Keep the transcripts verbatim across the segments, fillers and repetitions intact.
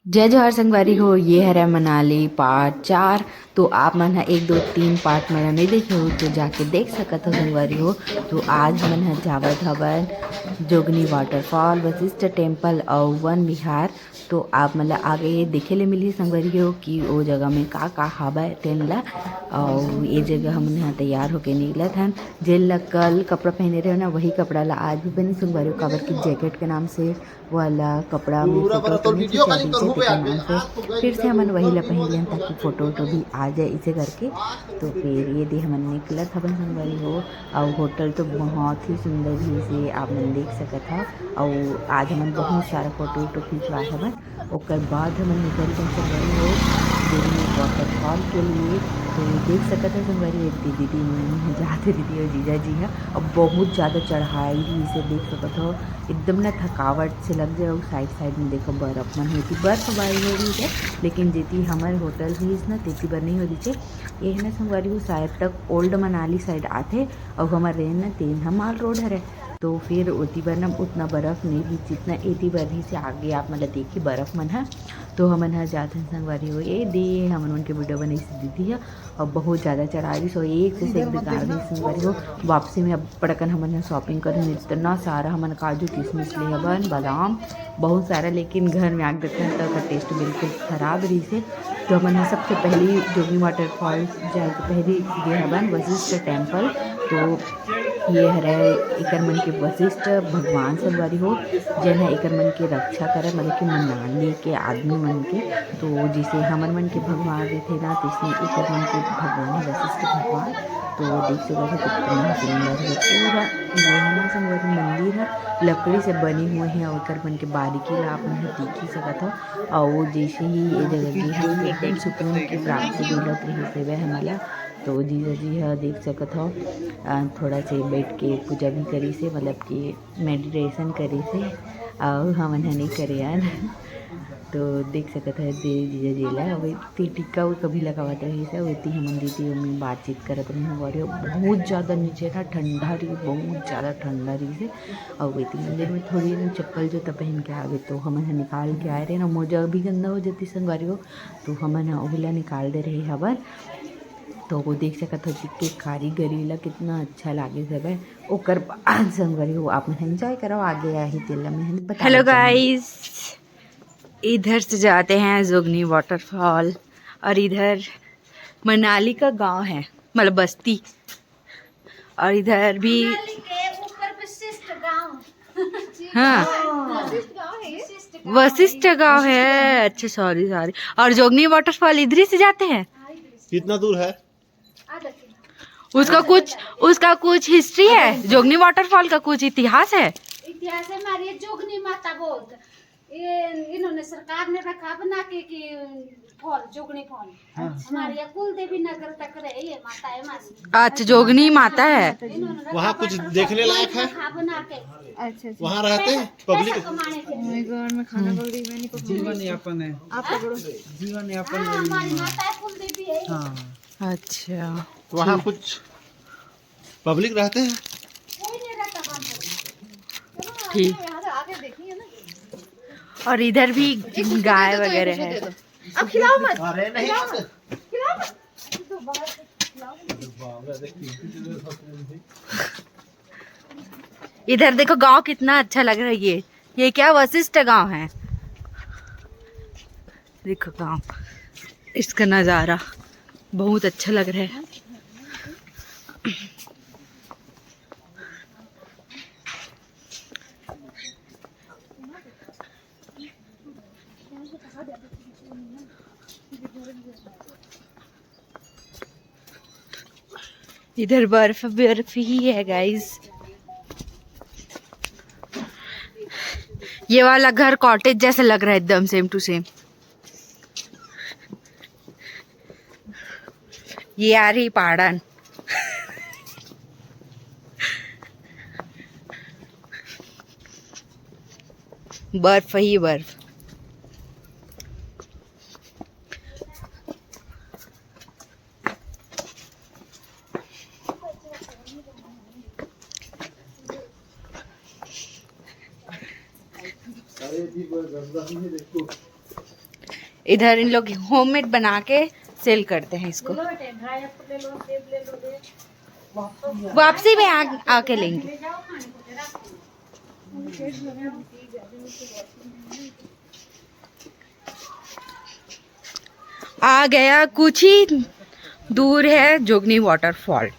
जय जोहार संगवारी हो, ये हरे मनाली पार्ट चार। तो आप मन ह एक, दो, तीन पार्ट मन नहीं देखे हो तो जाके देख सकत हो संगवारी हो। तो आज हमन ह जावत हवन जोगनी वाटरफॉल, वशिष्ठ टेम्पल अउ वन विहार। तो आप मन ल आगे देखे ले मिलही संगवारी हो कि ओ जगह में का का हावय तेन ल। अउ ये जगह हमन ह तैयार होके निकलत हन। जेन ल कल कपड़ा पहने रहे ना, वही कपड़ा ला आज भी पहनी संगवारी हो, काबर कि जैकेट के नाम से वाला कपड़ा में पूरा फोटो बना तो तो नहीं video खींचा खाली दीजिए, चढ़ू तेकर गया नाम से आज तो गई फिर से हमन वही ला पहन लेन ताकि फोटो वोटो भी आ जाए इसे करके। तो फिर ये दे हमन निकलत हवन संगवारी हो। और होटल तो बहुत ही सुंदर ही से आप मन देख सकत हव। और आज हमन बहुत सारा फोटो वोटो खिंचवाए हवन। ओकर बाद हमन निकल गए संगवारी हो जोगनी वाटरफॉल के लिए। तो देख सकत हो संगवारी हो, ये दीदी मन जाते, दीदी और जीजा जी है। अब बहुत ज़्यादा चढ़ाई ही से देख सकत हो, एकदम ना थकावट से लग जाए। और साइड साइड में देखो बर्फ मन हे, एती बर्फबारी हो रही है, लेकिन जेती हमर होटल रहीस ना तेती बर नहीं हो रही है। ये है ना संगवारी हो, शायद तक ओल्ड मनाली साइड आथे और हमर रेन ना तेन ह माल रोड हरे। तो फिर ओती बर ना उतना बर्फ नहीं रही जितना एती बर रही से आगे आप मतलब देखी बर्फ मन ह। तो हमन ह जात हन संगवारी हो, ये दे हमन मन के वीडियो बनई से दीदी ह। और बहुत ज़्यादा चढ़ाई सो एक से एक बेकार रही संगवारी हो। वापसी में अब पड़कन हमन ह शॉपिंग करन, इतना सारा हमन काजू किशमिश ले हवन, बादाम, बहुत सारा, लेकिन घर में आके देखते हैं तो ओकर टेस्ट बिल्कुल खराब रही से। तो हमन ह सबसे पहली जोगी वाटरफॉल जाए के पहली गे हवन वशिष्ठ टेम्पल। तो ये हरे एकर मन के वशिष्ठ भगवान संगवारी हो, जेन ह एकर मन के रक्षा करे, मतलब कि मनाली के आदमी मन के। तो जैसे हमर मन के भगवान रहिथे ना, तइसने एकर मन के भगवान हे वशिष्ठ भगवान। तो देख सकत हो कितना सुंदर हे पूरा। ये हे ना संगवारी मंदिर ह लकड़ी से बने हुए हे और एकर मन के बारीकी ला आप मन ह देख ही सकत हो। और जैसे ही ये जगह गे हे तो एकदम सुकून की प्राप्ति मिलत रहिस हे हमला। तो जीजा जी ह देख सकत हो, अ, थोड़ा से बैठ के पूजा भी करिस हे, मतलब कि मेडिटेशन करिस हे। और हमन ह नहीं करे यार। तो देख सकत हो दे जीजा जी ला, अउ एती टीका वो कभी लगावत रहिस हे, ओती हमन दीदी ओमे बातचीत करत रहे। और ये बहुत ज़्यादा नीचे ना ठंडा रही, बहुत ज़्यादा ठंडा रही से। और एती मंदिर में थोड़ी दिन चप्पल जूता पहन के आगे तो हमन ह निकाल के आए रहे ना, मोजा भी गंदा हो जाती संगवारी हो, तो हमन ह ओला निकाल दे रहे हवन। तो वो देख सकत हो कि कारीगरी ला कितना अच्छा लागे हवय। ओकर बाद संगवारी हो आप मन एंजॉय करो, आगे आही तेला मैं बता हेलो गाइस, इधर से जाते हैं जोगनी वाटरफॉल और इधर मनाली का गांव है, मतलब बस्ती, और इधर भी मनाली के ऊपर विशिष्ट गांव। हाँ। वशिष्ठ गांव है ये? वशिष्ठ गांव है। अच्छा, सॉरी सॉरी। और जोगनी वाटरफॉल इधर ही से जाते हैं। कितना दूर है? उसका कुछ, उसका कुछ हिस्ट्री है, जोगनी वाटरफॉल का कुछ इतिहास है। इतिहास है हमारी जोगनी माता बहुत, ये इन्होंने सरकार ने रखा बना के कि फॉल, जोगनी फॉल। हाँ। हमारे यहाँ कुल देवी नगर तक रहे ये माता है हमारी। अच्छा, जोगनी माता है। इन्होंने रखा वहाँ कुछ waterfall देखने लायक है? रखा बना के। अच्छा, अच्छा। वहाँ रहते हैं पब्लिक? पैसा कमाने के लिए। Oh my God, मैं खाना पकड़ी, मैं नहीं पकड़ूंगी। जीवन यापन है। आप पकड़ो। जीवन यापन हाँ, है। हमारी माता है कुल देवी है। हाँ। अच्छा। तो वहाँ कुछ पब्लिक रहते हैं? कोई नहीं रहता वहाँ पर। ठीक। यहाँ से आगे देखेंगे ना। और इधर भी गाय वगैरह है। अब खिलाओ मत। अरे नहीं। खिलाओ मत। खिलाओ मत। इधर देखो, गांव कितना अच्छा लग रहा है। ये, ये क्या वशिष्ठ गांव है? देखो गांव, इसका नज़ारा बहुत अच्छा लग रहा है। इधर बर्फ बर्फ ही है गाइस। ये वाला घर कॉटेज जैसा लग रहा है एकदम same to same। ये आ रही पहाड़न। बर्फ ही बर्फ। अरे जी, वो गंदा नहीं, देखो। इधर इन लोग होममेड बना के सेल करते हैं इसको। वापसी में आ, आके लेंगे। आ गया, कुछ ही दूर है जोगनी वाटरफॉल।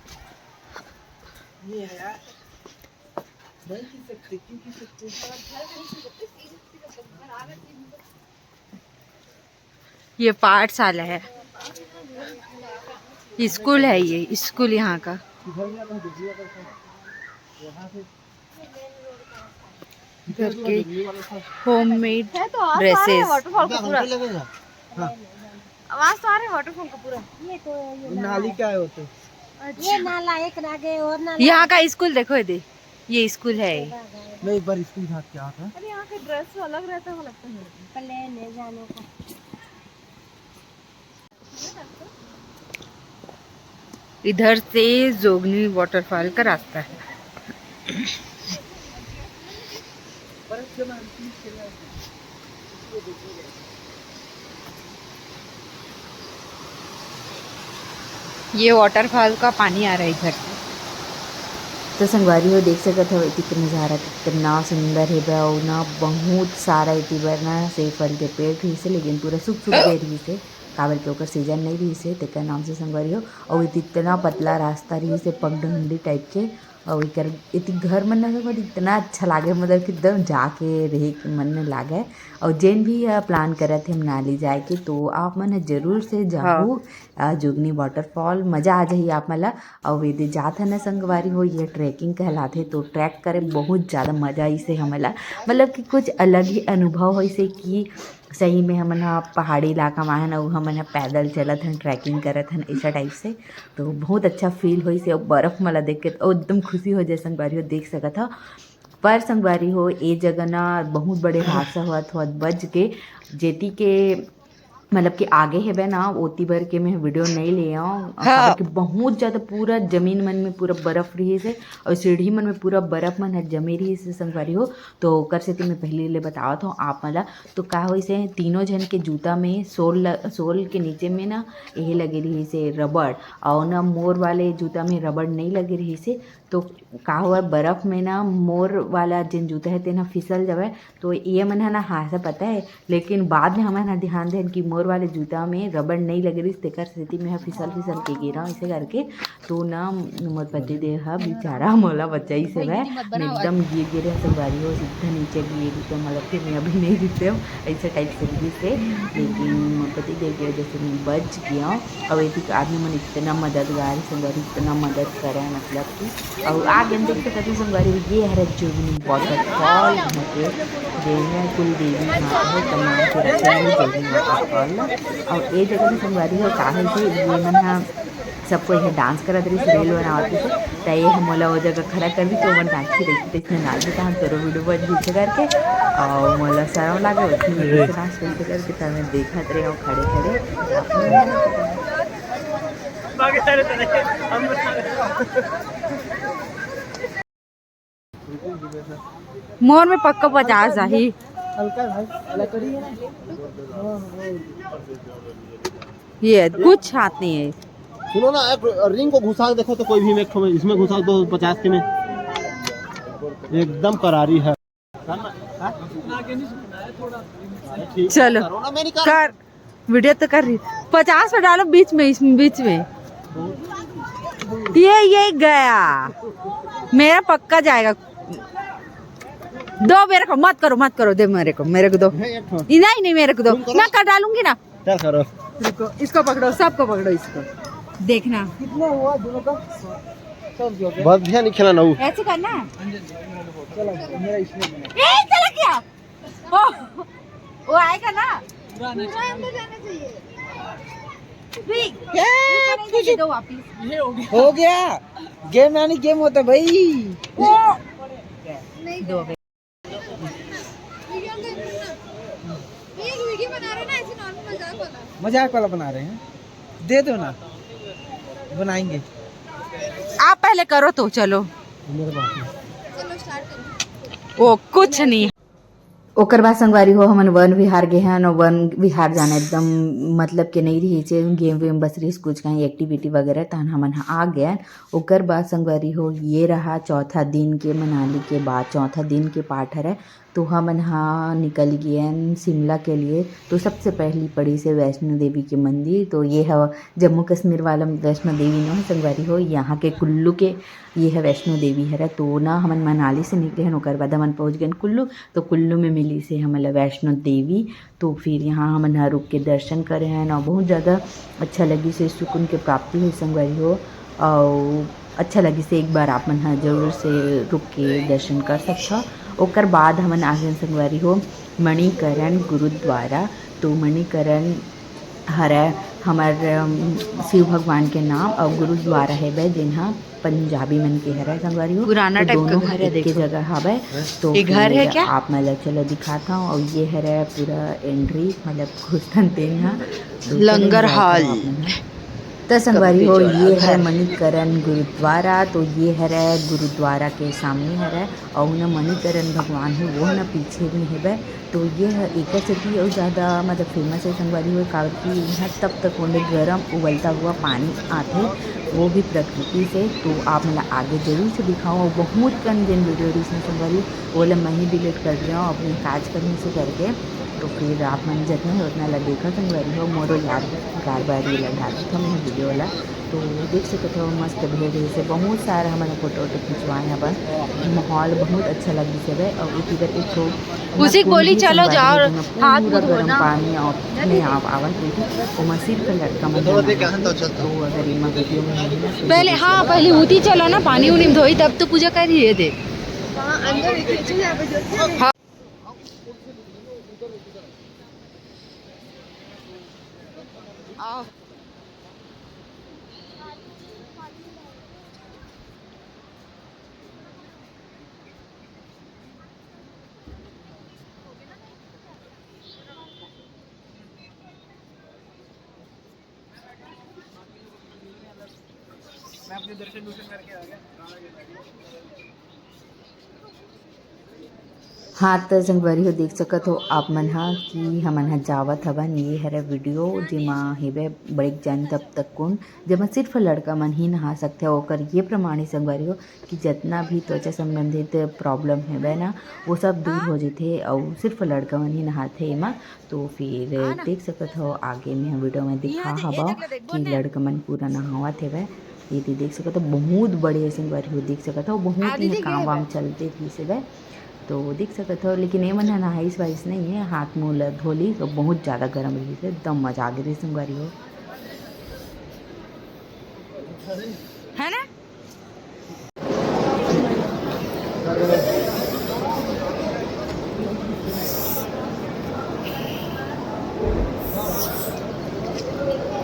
ये पाठशाला है, स्कूल है, ये स्कूल यहाँ का। घर के होममेड ड्रेसेस। वाटरफॉल का पूरा। आवाज तो आ रहा है वाटरफॉल का पूरा। ये तो, ये नाली क्या है वो तो? ये नाला एक ना गए और नाला। यहाँ का स्कूल देखो, ये दे, ये स्कूल है। मैं एक बार स्कूल भाग के आता। अरे, यहाँ का ड्रेस अलग रहता है, वो लगता है। प्लेन है जाने का। इधर से जोगनी वाटरफॉल का रास्ता है। ये वाटरफॉल का पानी आ रहा है इधर से। तो संगवारी हो, देख सकत हव, एती के नज़ारा कितना सुंदर हे बा। अउ ना बहुत सारा एती बर ना सेब फल के पेड़ रहिस हे, लेकिन पूरा सूख सूख गे रहिस हे, काबर के ओकर सीजन नइ रहिस हे, तेकर नाम से संगवारी हो। अउ एती इतना पतला रास्ता रहिस हे, पगडंडी टाइप के, अउ एकर एती घर मन ना संगवारी इतना अच्छा लागे, मतलब कि एकदम जाके रहे के मन नइ लागे। अउ जेन भी ह प्लान करत हे मनाली जाए के, तो आप मन ह जरूर से जाहू। हाँ। अ, जोगनी वाटरफॉल, मजा आ जाही आप मन ला। अउ एदे जात हन ना संगवारी हो, ये ट्रैकिंग कहलाथे, तो ट्रैक करे बहुत ज़्यादा मजा आइस हे हमन ला, मतलब कि कुछ अलग ही अनुभव होइस हे कि सही में हमन ह पहाड़ी इलाका म आए हन अउ हमन ह पैदल चलत हन, ट्रैकिंग करत हन, ऐसा टाइप से। तो बहुत अच्छा फील होइस हे, अउ बर्फ मन ला देख के तो एकदम खुशी हो जाए संगवारी हो, देख सकत हव। पर संगवारी हो, ए जगह ना बहुत बड़े हादसा होवत होवत बच के, जेती के मतलब कि आगे हेबे ना, ओती बर के मैं वीडियो नइ ले आंव, हाँ। काबर कि बहुत ज्यादा पूरा जमीन मन में पूरा बर्फ रहिस हे अउ सीढ़ी मन में पूरा बर्फ मन ह जमे रहिस हे संगवारी हो। तो ओकर सेती मैं पहिली ले बतावत हंव आप मन ला। तो का होइस हे, तीनों झन के जूता में सोल ल-, सोल के नीचे में ना एहे लगे रहिस हे रबड़, अउ ना मोर वाले जूता में रबड़ नइ लगे रहिस हे। तो का हुआ, बर्फ में ना मोर वाला जेन जूता हे तेन ह फिसल जावय। तो ये मन ह ना हादसा पता हे, लेकिन बाद में हमन ह ध्यान देन कि मोर वाले जूता में रबड़ नइ लगे रहिस, तेकर सेती मैं ह फिसल फिसल के गिरंव, ऐसे करके। तो ना मोर पति देव ह बेचारा मोला बचाइस हे, मैं एकदम गिर गे रहेंव संगवारी हो, सीधा नीचे गिर गे, मतलब कि मैं अभी नइ जीतेंव, ऐसे टाइप से रहिस हे। लेकिन मोर पति देव के वजह से मैं बच गेंव। अउ एती के आदमी मन इतना मददगार हे संगवारी, इतना मदद करे, मतलब कि अउ आगे हम देख सकत हन संगवारी, ये हरे जोगनी वाटरफॉल, यहाँ के जेन हे कुल देवी माता हे, तमाम के रखे हे जोगनी वाटरफॉल। अउ ए जगह के संगवारी हो का हे कि ये मन ह सब कोई ह डांस करत रहिस, रील बनावत रहिस, त ये ह मोला ओ जगह खड़ा कर दिस, तो मन नाचत रहिस, तइसने नाच दिस, तहां तोरो वीडियो बन जइसे करके, अउ मोला शरम लागे, वइसने वीडियो से डांस कइसे करके, त मैं देखत रहे हंव खड़े खड़े। मोर में पक्का पचास आही। हल्का भाई, लकड़ी है ना। ये कुछ हाथ नहीं है। सुनो ना, एक रिंग को घुसा के देखो तो, कोई भी में एक ठो में, इसमें घुसा दो पचास के में, एकदम करारी है। चलो, करो ना, मैं नहीं कर कर। वीडियो तो कर रही। पचास में डालो बीच में, इसमें बीच में। ये, ये गया। मेरा पक्का जाएगा। दो मेरे को, मत करो, मत करो, दे मेरे को, मेरे को दो। नहीं, एक ठो। नहीं, नहीं, मेरे को दो। तुम करो। मैं कर डालूंगी ना। क्या करो? रुको, इसको पकड़ो, सबको पकड़ो इसको। देखना। कितना हुआ दोनों का? सब जो गया। बस ध्यान नहीं खेला ना वो। ऐसे करना। चलो, मेरा इसमें बना। ए, चला गया। ओ, वो आएगा ना? पूरा अंदर जाना चाहिए। भी। क्या? ऊपर नहीं कुछ जाने दो वापिस। ये हो गया। हो गया। गेम यानी गेम होता है भाई। वो। नहीं दो। ये क्या कर रहे हो ना? ये एक वीडियो बना रहे हैं ना, ऐसे नॉर्मल मजाक वाला। मजाक वाला बना रहे हैं, दे दो ना, बनाएंगे। आप पहले करो तो चलो। मेरे पास नहीं। चलो स्टार्ट करो। वो कुछ नहीं। ओकर बाद संगवारी हो, हमन वन विहार गे हन, अउ वन विहार जाना एकदम मतलब के नइ रहिस हे, game वेम बस रहिस कुछ कहीं activity वगैरह, तहन हमन ह आ गेन। ओकर बाद संगवारी हो, ये रहा चौथा दिन के, मनाली के बाद चौथा दिन के part हरे। तो हमन ह निकल गेन शिमला के लिए। तो सबसे पहली पड़ी से वैष्णो देवी के मंदिर, तो ये ह जम्मू कश्मीर वाला वैष्णो देवी नो है संगवारी हो, यहाँ के कुल्लू के ये है वैष्णो देवी हरे। तो ना हमन मनाली से निकले हन, ओकर बाद हमन पहुँच गेन कुल्लू। तो कुल्लू में मिलिस हे हमन ला वैष्णो देवी। तो फिर यहाँ हमन ह रुक के दर्शन करे हन, अउ बहुत ज़्यादा अच्छा लगिस हे, सुकून के प्राप्ति होइस संगवारी हो। अउ अच्छा लगिस हे, एक बार आप मन ह जरूर से रुक के दर्शन कर सकथव। ओकर बाद हमन आ गेन संगवारी हो मणिकरण गुरुद्वारा। तो मणिकरण हरय हमर, अम, शिव भगवान के नाम, अउ गुरुद्वारा हेबे, जेन ह पंजाबी मन के हरय संगवारी हो। पुराना तो type का दोनों घर है, एके देखो। जगह हवय। तो ये घर है फिर क्या? आप मन ला चलो दिखात हव, अउ ये हरय पूरा entry, मतलब घुसथन तेन ह। तो चलो लंगर दिखात हव hall। आप मन ह। त संगवारी हो, ये हरय मणिकरण गुरुद्वारा, तो ये हरय गुरुद्वारा के सामने हरय। अउ न मणिकरण भगवान हे, वो न पीछे में हेबे। तो ये ह एकर सेती अउ ज़्यादा मतलब famous हे संगवारी हो, काबर कि इहाँ तप्त कुंड गरम उबलता हुआ पानी आथे, वो भी प्रकृति से। तो आप मन ला आगे जरूर से दिखाऊँ, अउ बहुत कन जेन video रहिस हे संगवारी, वो ला मैं ही delete कर दिया हूँ अपने काज करने से करके। तो फिर आप मन जतना हे उतना ला देखा संगवारी हो, मोरो यादगार बारी ला डालत हूँ मैं video ला। तो देख सकत हो मस्त भीड़ रहिस हे, बहुत सारा हमन फोटो वोटो खिंचवाए हवन। माहौल बहुत अच्छा लगिस हवय। अउ एक इधर एक ठो उसी पूल बोली, भी चलो संगवारी जाओ, हो, जेमा हाथ पूरा मुंह धोना। गरम पानी अपने आप आवत रहिस, ओमा सिर्फ लड़का मन तो नहाए। तो अगर एमा video में नहीं ना, तो पहले, video हाँ, चलो पहले आप उती चलो ना, पानी उनी में धोई, तब तो पूजा करिए दे। हाँ। आओ। मैं अपने दर्शन दुर्शन करके आ गया। हाँ, त संगवारी हो, देख सकत हो आप मन ह कि हमन ह जावत हवन। ये हरे video, जेमा हेबे बड़े जन तप्त कुंड, जेमा सिर्फ लड़का मन ही नहा सकथे। ओकर ये प्रमाण हे संगवारी हो कि जतना भी त्वचा संबंधित problem हेबे ना, वो सब दूर हो जथे, अउ सिर्फ लड़का मन ही नहाथे एमा। तो फिर देख सकत हो, आगे में video में दिखा हवा कि लड़का मन पूरा नहावत हेवय। ये दे देख सकत हो, बहुत बड़े संगवारी हो, देख सकत हो, बहुत ही काम वाम चलते भी से। तो देख सकत हो, लेकिन ए मन ह नहाइस वाइस नहीं है, हाथ मुंह ल धोली तो बहुत ज्यादा गर्म रही से, एकदम मजा आ गई संगवारी हो, है ना?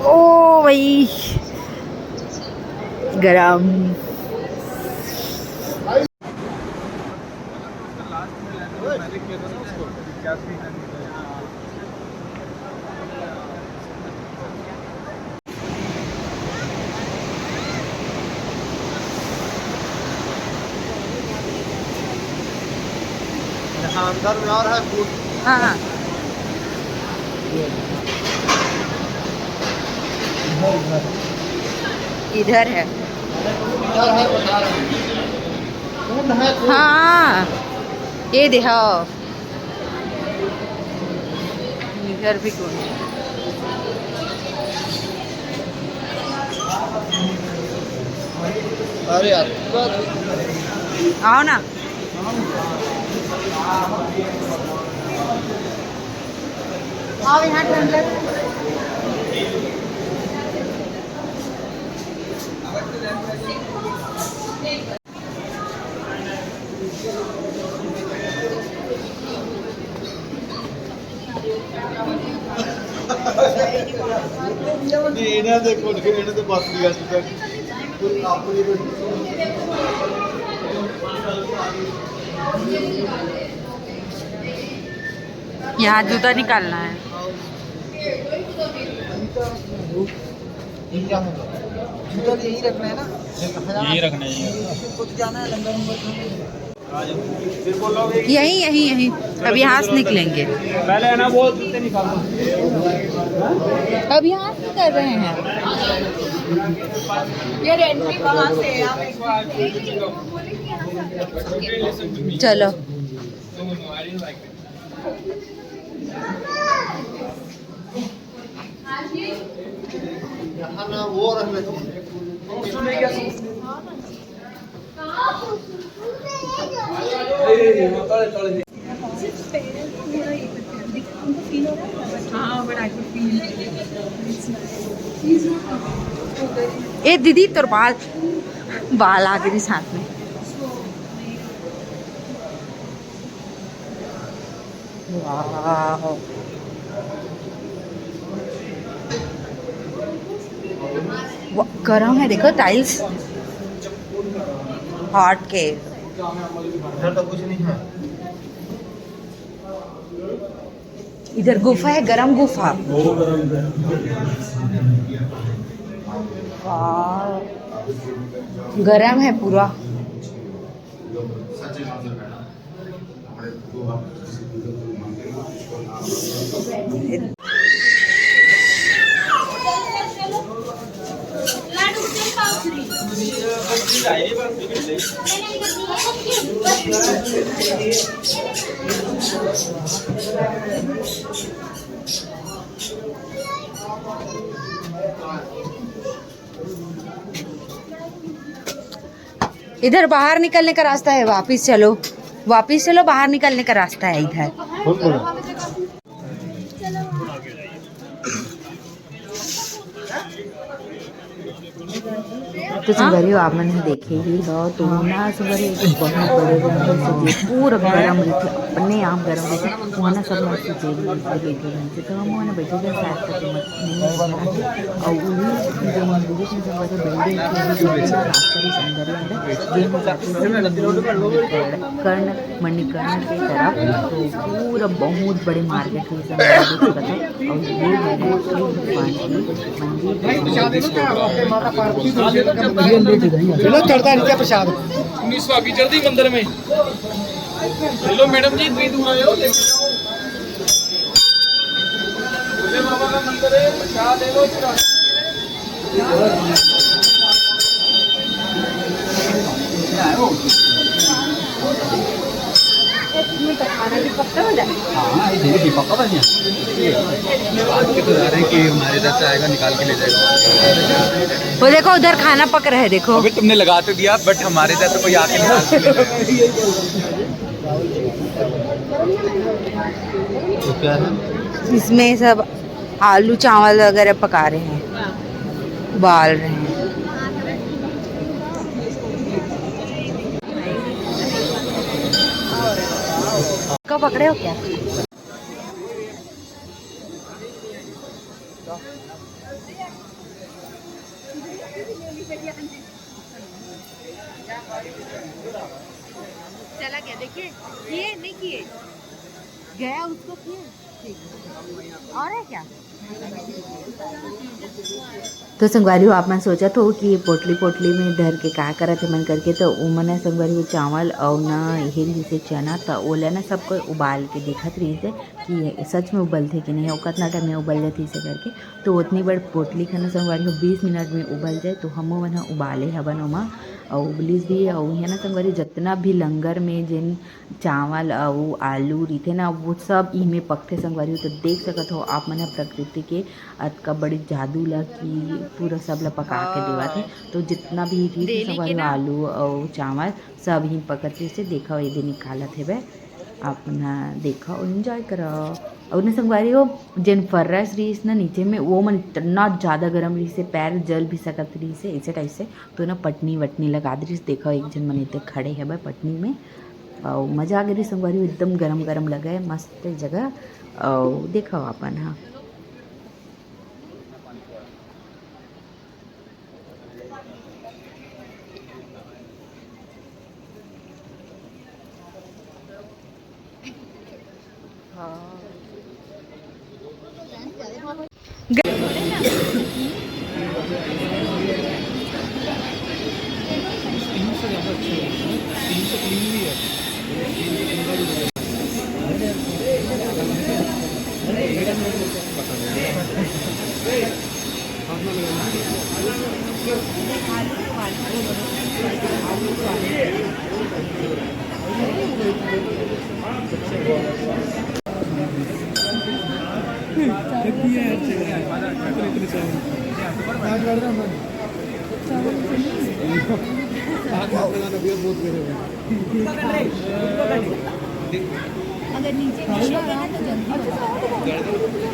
ओ भाई, गरम। हाँ, अंदर में और है, फूल। हाँ, हाँ। इधर है। इधर है, बता रहे हैं। फूल है, फूल। हाँ, ये दे, हाँ। इधर भी कोई नहीं। अरे यार, आओ ना। आओ यहाँ ठंडक। ਨਹੀਂ, ਇਹਨਾਂ ਦੇ ਕੋਲ, ਇਹਨਾਂ ਦੇ ਪਾਸ ਦੀ ਗੱਲ ਤਾਂ ਕੋਈ ਆਪਣੀ ਕੋਈ यहाँ जूता निकालना है। जूता तो यही रखना है ना? यही रखना है। खुद जाना है, लंदन में। यहीं, यहीं, यहीं। अब यहाँ से निकलेंगे। पहले है ना, वो जूते निकालना। अब यहाँ से कर रहे हैं। यार, एंट्री वहाँ से है, आप एक चलो। ए दीदी, तोर बाल, बाल आ गए साथ में। वाह। वाह, गरम है, देखो टाइल्स, हॉट के। इधर तो कुछ नहीं है। इधर गुफा है, गरम गुफा। वाह, गरम है पूरा। इधर बाहर निकलने का रास्ता है, वापिस चलो, वापिस चलो, बाहर निकलने का रास्ता है इधर। तो संगवारी हो, आप मन ह देखे ही हो, तो ना संगवारी एक बहुत बड़े रूम में से जे पूरा गरम रहिथे, अपने आप गरम रहिथे, वहाँ ना सब मन सुते भी रहिथे, बैठे रहिथे। तो हम वहाँ ना बैठे थे, साथ करके मत नहीं, और उन्हीं जो मंदिर में संगवारी बिल्डिंग के बीच में रास्ता भी अंदर ही अंदर, जे हम जाते थे कर्ण, मणिकर्ण के तरफ, तो पूरा बहुत बड़े मार्केट है संगवारी, देख सकत हो। और ये है भगवान की मंदिर। चलो, चढ़ता नहीं क्या प्रसाद? उन्नीस सौ अभी जल्दी मंदिर में। हेलो मैडम जी, तुम दूर आए हो, लेके जाओ। भोले बाबा का मंदिर है, प्रसाद ले लो, फिर हाँ, ये धीरे धीरे पक्का बन जाए। आज के तो जा रहे हैं कि हमारे इधर से आएगा, निकाल के ले जाएगा। वो देखो, उधर खाना पक रहा है, देखो। अबे, तुमने लगा तो दिया, but हमारे इधर तो कोई आके निकाल के ले जाएगा। तो क्या है? इसमें सब आलू चावल वगैरह पका रहे हैं, उबाल रहे हैं। क्या पकड़े हो क्या? चला गया, देखिए, किए नहीं किए, गया उसको किए। ठीक। और है क्या? तो संगवारी हो, आप मन सोचत हो कि पोटली पोटली में धर के का करत हे मन करके, तो उमन ह संगवारी हो चावल अउ ना इहे जैसे चना, त ओला ना सब कोई उबाल के देखत रहिस हे कि सच में उबलथे कि नहीं, अउ कतना टाइम में उबल जाथे इसे करके। तो ओतनी बड़ पोटली खाना संगवारी हो बीस मिनट में उबल जाए, तो हमो मन ह उबाले हवन ओमा, अउ उबलिस भी। अउ इहे ना संगवारी, जतना भी लंगर में जेन चावल अउ आलू रहिथे ना, वो सब इमे पकथे संगवारी हो। तो देख सकत हो आप मन ह प्रकृति के अतका बड़ी जादू ला कि पूरा सब ला पका के देवत हे। तो जितना भी रहिथे संगवारी हो, आलू अउ चावल सब ही पकत रहिसे। देखो, ये दे निकालत हेबे, आप मन ह देखो, enjoy करो। अउ ना संगवारी हो, जेन फर्रास रहिस ना नीचे में, वो मन इतना ज्यादा गरम रहिसे, पैर जल भी सकत रहिसे, ऐसे टाइप से। तो ना पटनी वटनी लगा दे रहिस। देखो, एक झन मन इधर खड़े हेबे पटनी में, अउ मजा आ गे रहिस संगवारी हो, एकदम गरम गरम लगे, मस्त जगह। अउ देखो अपन ह। हाँ। तीन से ज़्यादा अच्छे हो गए हैं। तीन से क्लीन भी है। अगर नीचे नहीं होगा ना तो जल्दी होगा।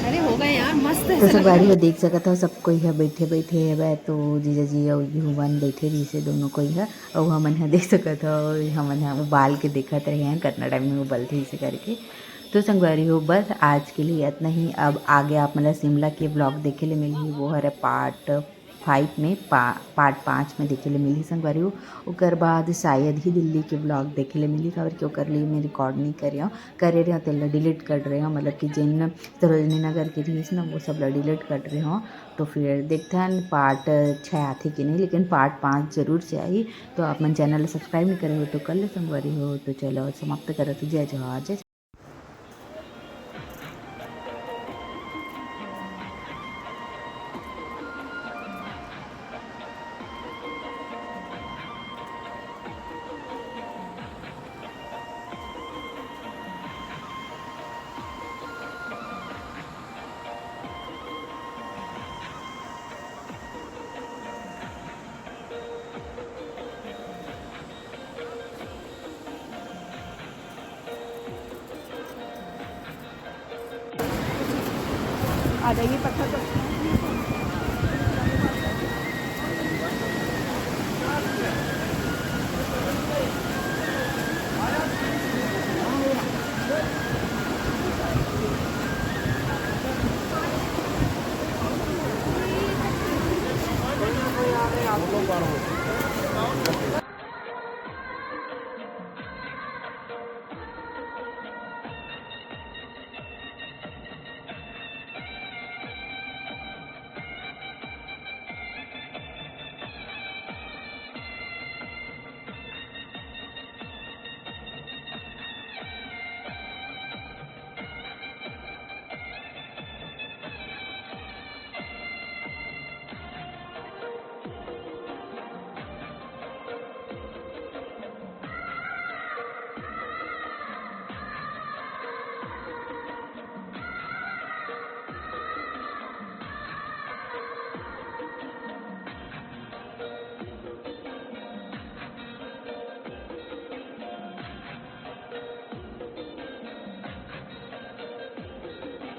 अरे हो गए यार, मस्त है। तो संगवारी हो, देख सकत हो, सब कोई ह बैठे बैठे हवय। तो जीजा जी अउ इहू मन बैठे रहिसे दोनों कोई ह। अउ हमन ह देख सकत हो, हमन ह उबाल के देखत रहे हैं, कतना टाइम में उबलथे इसे करके। तो संगवारी हो, बस आज के लिए इतना ही। अब आगे आप मन ल शिमला के ब्लॉग देखे ले मिलही, वो हर पार्ट फाइव में, पा-, पार्ट पाँच में देखे ले मिलही संगवारी हो। ओकर बाद शायद ही दिल्ली के ब्लॉग देखे ले मिलही, काबर कि ओकर लिए मैं रिकॉर्ड नहीं करे हूँ, करे रहे तेल ला डिलीट कर रहे हूँ, मतलब कि जेन सरोजनी नगर के रहिस ना, वो सब ला डिलीट कर रहे हूँ। तो फिर देखथन पार्ट छः आथे कि नहीं, लेकिन पार्ट पाँच जरूर से आही। तो आप मन चैनल ला सब्सक्राइब नहीं करे हो तो कर ले संगवारी हो। तो चलो समाप्त करत हूँ, जय जोहार, जय आ जाइए पत्थर पर।